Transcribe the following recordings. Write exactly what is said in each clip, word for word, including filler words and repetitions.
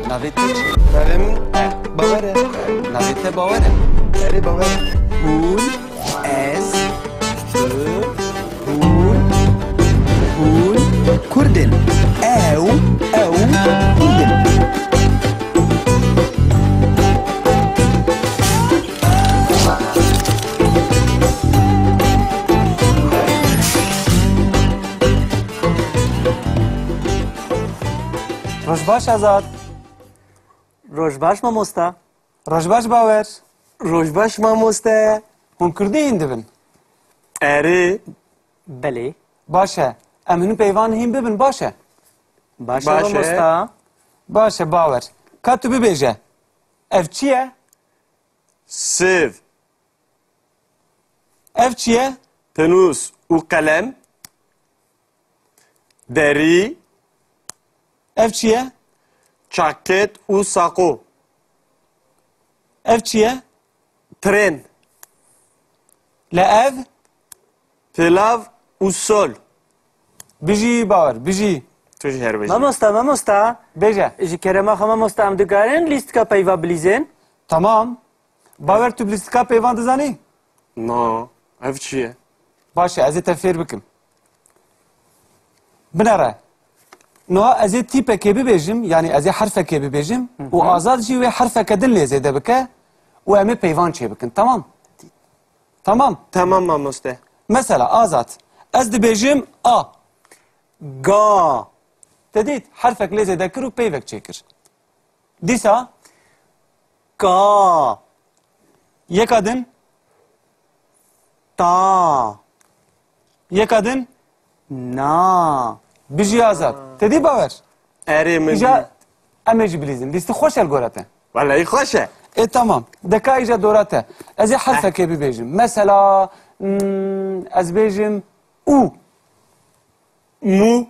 Navê te çi? Navê min Bawer e. Navê te Bawer e. Erê, Bawer e. Hûn, ez, tu, hûn, hûn Kurd in. Ew, ew Kurd in. Roj baş, Azad. Roj baş, mamosta. Roj baş, Bawer. Roj baş, mamoste. Hûn kurdî hîn dibin? Erê. Belê. Baş e. Em hûn peyvan hîn bibin, baş e. Baş e, Baş e. Mamosta. Baş e, Bawer. Ka tu bibêje. Ev çi ye? Sêv. Ev çi ye? Penûs û qelem. Derî. Ev çi ye? Çaket û saqo. Ev çi ye? Tren. Le ev? Pilav û sol. Bijî Bawer, bijî. Tu jî her bijî. Mamosta, mamosta. Bêje. Ji kerema xwe mamosta, em dikarin lîstika peyva bilîzin? Tamam. Bawer, tu bi lîstika peyvan dizanî? Na, ev çi ye? Baş e, ez ê te fêr bikim. Binere. Niha ez ê tîpekê bibêjim, yanî ez ê herfekê bibêjim û Azad jî wê herfeke din lê zêde bike û em ê peyvan çêbikin. Tamam? Tamam. Tamam, mamoste. Mesela, Azad, ez dibêjim A. Ga. Te dît, herfek lê zêde kir û peyvek çêkir. Dîsa? Ka. Yeka din? Ta. Yeka din? Na. Bijî Azad. Te dî Bawer? Erê, min Îja dî. Em ê jî bilîzin. Lîstik xweş e li gora te? Welehî xweş e. Ê, tamam. De ka îja dora te. Ez ê herfekê bibêjim. Mesela, hmm, ez bêjim û. Mû.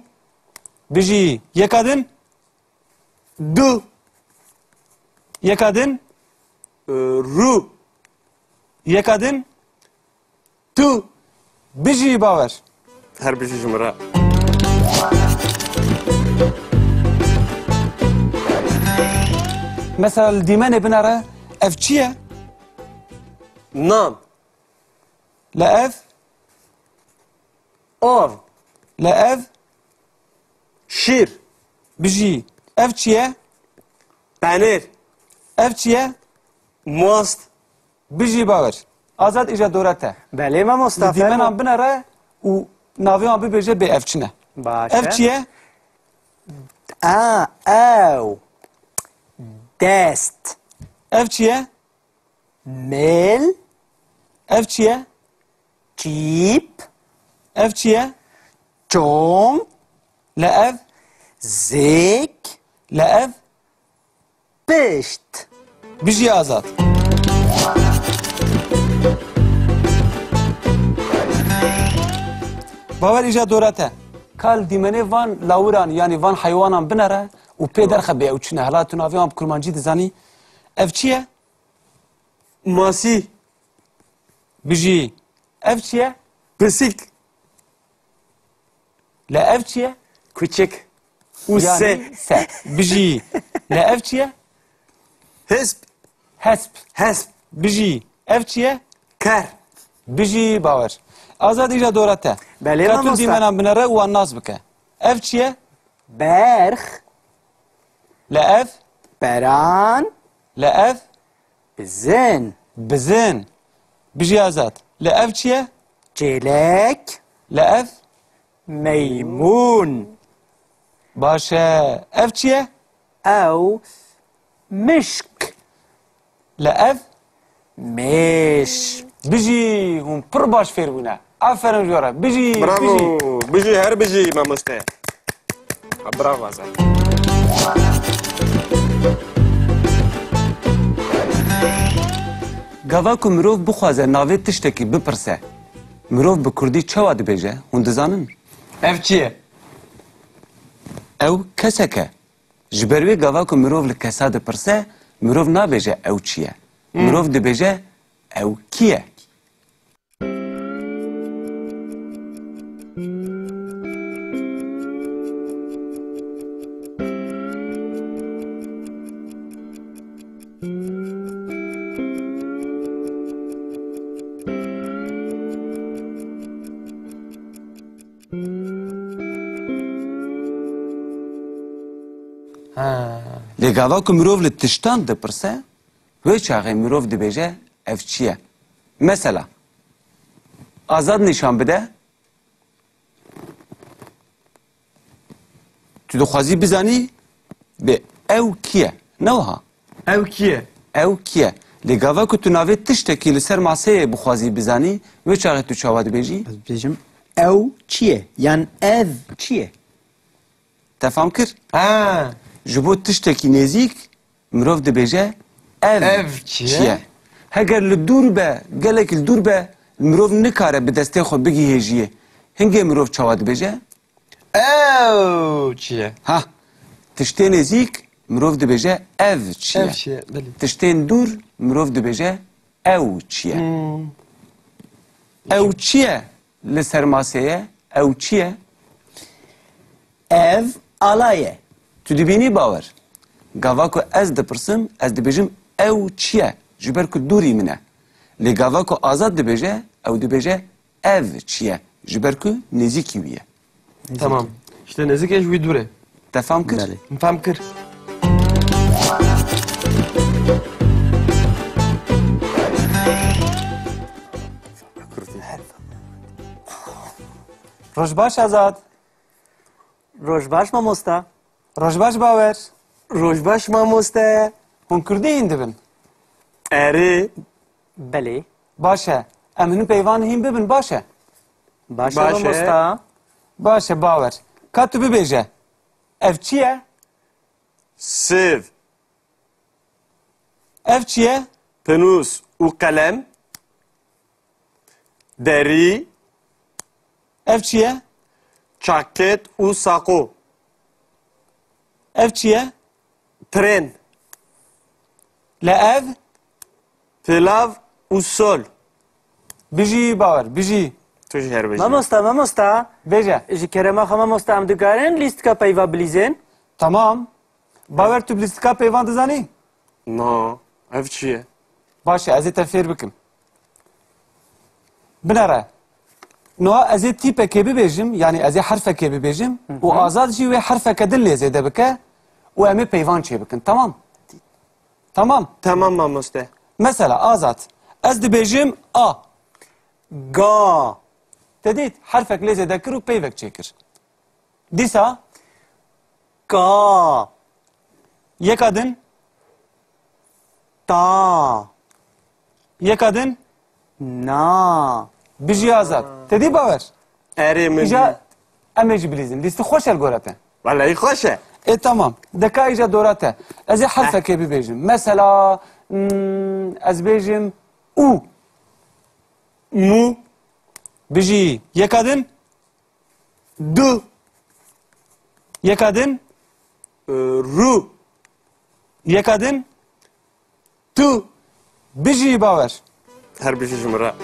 Bijî. Yeka din? Du. Yeka din? Ee, ru. Yeka din? Tu. Bijî Bawer. Her bijî ji min re. Mesela li dîmenê binere, ev çi ye? Nan. Le ev? Av. Le ev? Şîr. Bijî. Ev çi ye? Penêr. Ev çi ye? Mast. Bijî Bawer. Azad, îja dora te. Belê mamosta, fermo. Dîmenan binere û navê wan bibêje bê ev çi ne. Baş e. Ev çi ye? A, ew. Dest. Ev çi ye? Mêl. Ev çi ye? Çîp. Ev çi ye? Çom. Le ev? Zêk. Le ev? Pişt. Bijî Azad. Bawer, îja dora te. Ka li dîmenê van lawiran, yanî van heywanan binere û pê derxe bê ew çi ne. Hela tu navê wan bi kurmancî dizanî. Ev çi ye? Masî. Bijî. Ev çi ye? Pisîk. Le ev çi ye? Kuçik. Û se. Yanî se. Bijî. Le ev çi ye? Hesp. Hesp. Hesp. Bijî. Ev çi ye? Ker. Bijî Bawer. Azad, îja dora te. Belê mamoste. Ka tu dîmenan binere û wan nas bike. Ev çi ye? Berx. Le ev? Beran. Le ev? Bizin. Bizin. Bijî Azad. Le ev çi ye? Çêlek. Le ev? Meymûn. Baş e. Ev çi ye? Ew mişk. Le ev? Mêş. Bijî, hûn pir baş fêr bûne. Aferin ji we re. Bijî, Bravo. Bijî. Bijî, her bijî mamoste. Ha, bravo, Azad. Gava ku mirov bixwaze navê tiştekî bipirse, mirov bi kurdî çawa dibêje, hûn dizanin? Ev çi ye? Ew kesek e. Ji ber wê gava ku mirov li kesa dipirse, mirov nabêje ew çi ye. Hmm. Mirov dibêje ew kî ye? Lê gava ku mirov li tiştan dipirse, wê çaxê mirov dibêje, ev çi ye? Mesela, Azad nîşan bide. Tu dixwazî bizanî, bê ew kî ye? Ne wiha? Ew kî ye? Ew kî ye? Lê gava ku tu navê tiştekî li ser maseyê bixwazî bizanî, wê çaxê tu çawa dibêjî? Ez dibêjim, ew çi ye? Yan ev çi ye? Te fam kir? Ha. Ji bo tiştekî nêzîk, mirov dibêje, ev Ev çi çi ye? ye? Heger li dûr be, gelek li dûr be, mirov nikare bi destê xwe bigihêjiyê. Hingê mirov çawa dibêje? Ew çi ye? Ha, tiştê nêzîk, mirov dibêje, ev çi ye? Ev çi ye? Belê. Tiştên dûr, mirov dibêje, ew çi ye? Hmm. Ew çi ye? Li ser masê ye. Ew çi ye? Ev ala ye. Tu dibînî Bawer? Gava ku ez dipirsim, ez dibêjim, ew çi ye? Ji ber ku dûrî min e. Lê gava ku Azad dibêje, ew dibêje, ev çi ye? Ji ber ku nêzîkî wî ye. Tamam. Îşte nêzîk e, ji wî dûr e. Te fam kir? Belê. Min fam kir. Roj baş Azad. Roj baş mamosta. Roj baş Bawer. Roj baş mamoste. Hûn kurdî hîn dibin? Erê. Belê. Baş e. Em hûn peyvan hîn bibin, baş e. Baş e Baş e. mamosta. Baş e Bawer. Ka tu bibêje. Ev çi ye? Sêv. Ev çi ye? Pinûs û qelem. Derî. Ev çi ye? Çaket û saqo. Ev çi ye? Tren. Le ev? Pilav û sol. Bijî Bawer, bijî. Tu jî her bijî. Mamosta, mamosta. Bêje. Ji kerema xwe mamosta, em dikarin lîstika peyva bilîzin? Tamam. Bawer, tu bi lîstika peyvan dizanî? Na, ev çi ye? Baş e, ez ê te fêr bikim. Binere. Niha ez ê tîpekê bibêjim, yanî ez ê herfekê bibêjim û Azad jî wê herfeke din lê zêde bike û em ê peyvan çêbikin. Tamam? Tamam. Tamam mamoste. Mesela Azad, ez dibêjim A. Ga. Te dît, herfek lê zêde kir û peyvek çêkir. Dîsa? Ka. Yeka din? Ta. Yeka din? Na. Bijî Azad. Te dî Bawer? Erê min Îja dî. Em ê jî bilîzin. Lîstik xweş e li gora te? Wellahî xweş e. Ê tamam. De ka îja dora te. Ez ê herfekê bibêjim. Mesela, hmm, ez bêjim û. Mû. Bijî. Yeka din? Du. Yeka din? Ee, ru. Yeka din? Tu. Bijî Bawer. Her bijî ji min re.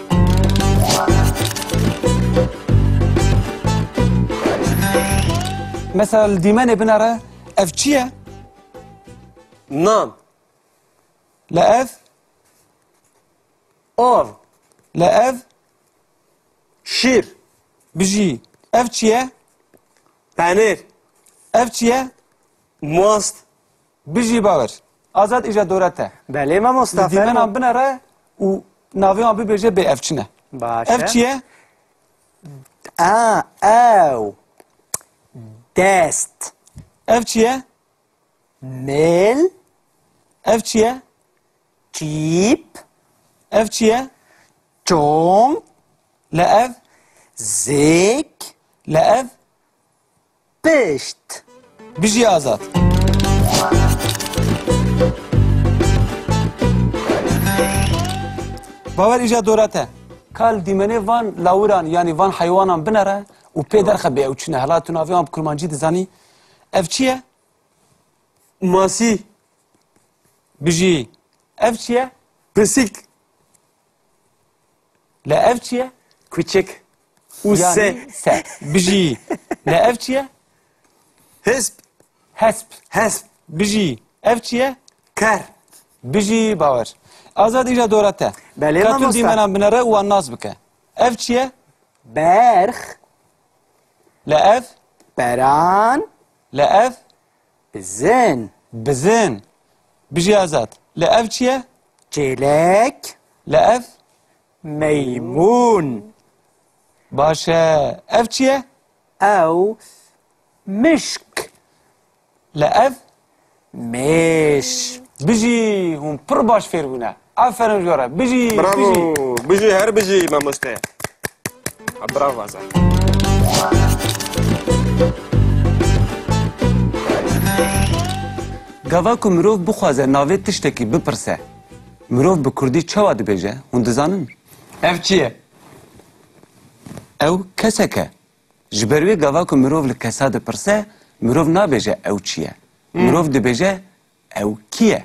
Mesela li dîmenê binere, ev çi ye? Nan. Le ev? Av. Le ev? Şîr. Bijî. Ev çi ye? Penêr. Ev çi ye? Mast. Bijî Bawer. Azad, îja dora te. Belê mamosta, fermo. Li dîmenan binere û navê wan bibêje bê ev çi ne. Baş e. Ev çi ye? A, ew. Dest. Ev çi ye? Mêl. Ev çi ye? Çîp. Ev çi ye? Çom. Le ev? Zêk. Le ev? Pişt. Bijî Azad. Bawer, îja dora te. Ka li dîmenê van lawiran, yanî van heywanan binere û pê derxe bê ew çi ne. Hela tu navê wan bi kurmancî dizanî. Ev çi ye? Masî. Bijî. Ev çi ye? Pisîk. Le ev çi ye? Kuçik. Û Yanî se. se. Bijî. Le ev çi ye? Hesp. Hesp. Hesp. Bijî. Ev çi ye? Ker. Bijî Bawer. Azad, îja dora te. Belê mamosta. Ka tu dîmenan binere û wan nas bike. Ev çi ye? Berx. Le ev? Beran. Le ev? Bizin. Bizin. Bijî Azad. Li ev çi ye? Çêlek. Li ev? Meymûn. Baş e. Ev çi ye? Ew mişk. Li ev? Mêş. Bijî, hûn pir baş fêr bûne. Aferin ji we re. Bijî, Bravo. Bijî. Bijî, her bijî mamoste. Ha, bravo Azad. Gava ku mirov bixwaze navê tiştekî bipirse, mirov bi kurdî çawa dibêje? Hûn dizanin? Ev çi ye? Ew kesek e. Ji ber wê gava ku mirov li kesa dipirse, mirov nabêje ew çi ye. Hmm. Mirov dibêje ew kî ye?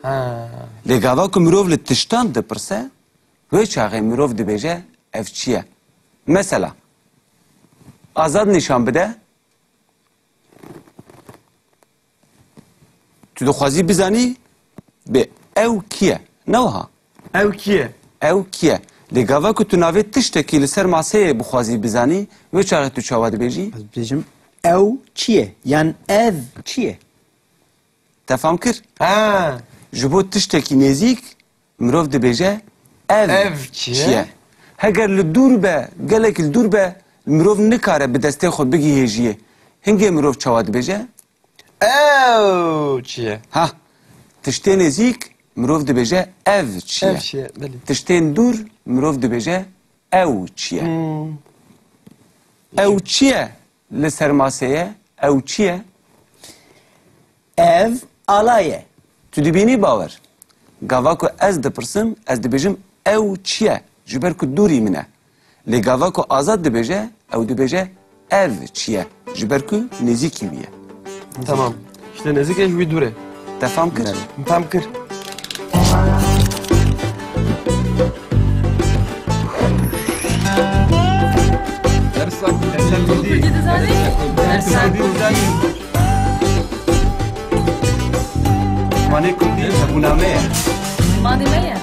Ha. Lê gava ku mirov li tiştan dipirse, wê çaxê mirov dibêje, ev çi ye? Mesela, Azad nîşan bide. Tu dixwazî bizanî, bê ew kî ye? Ne wiha? Ew kî ye? Ew kî ye? Lê gava ku tu navê tiştekî li ser maseyê bixwazî bizanî, wê çaxê tu çawa dibêjî? Ez dibêjim, ew çi ye? Yan ev çi ye? Te fam kir? Ha. Ji bo tiştekî nêzîk, mirov dibêje, ev Ev çi çi ye? ye? Heger li dûr be, gelek li dûr be, mirov nikare bi destê xwe bigihêjiyê. Hingê mirov çawa dibêje? Ew çi ye? Ha, tiştê nêzîk, mirov dibêje, ev çi ye? Ev çi ye? Belê. Tiştên dûr, mirov dibêje, ew çi ye? Hmm. Ew çi ye? Li ser masê ye, ew çi ye? Ev ala ye. Tu dibînî Bawer? Gava ku ez dipirsim, ez dibêjim, ew çi ye? Ji ber ku dûrî min e. Lê gava ku Azad dibêje, ew dibêje, ev çi ye? Ji ber ku nêzîkî wî ye. Tamam. Îşte nêzîk e, ji wî dûr e. Te fam kir? Belê. Min fam kir. Dersa Kurdî dizanî? Dersa Kurdî dizanî? Zimanê Kurdî hebûna me ye. Zimanê me ye.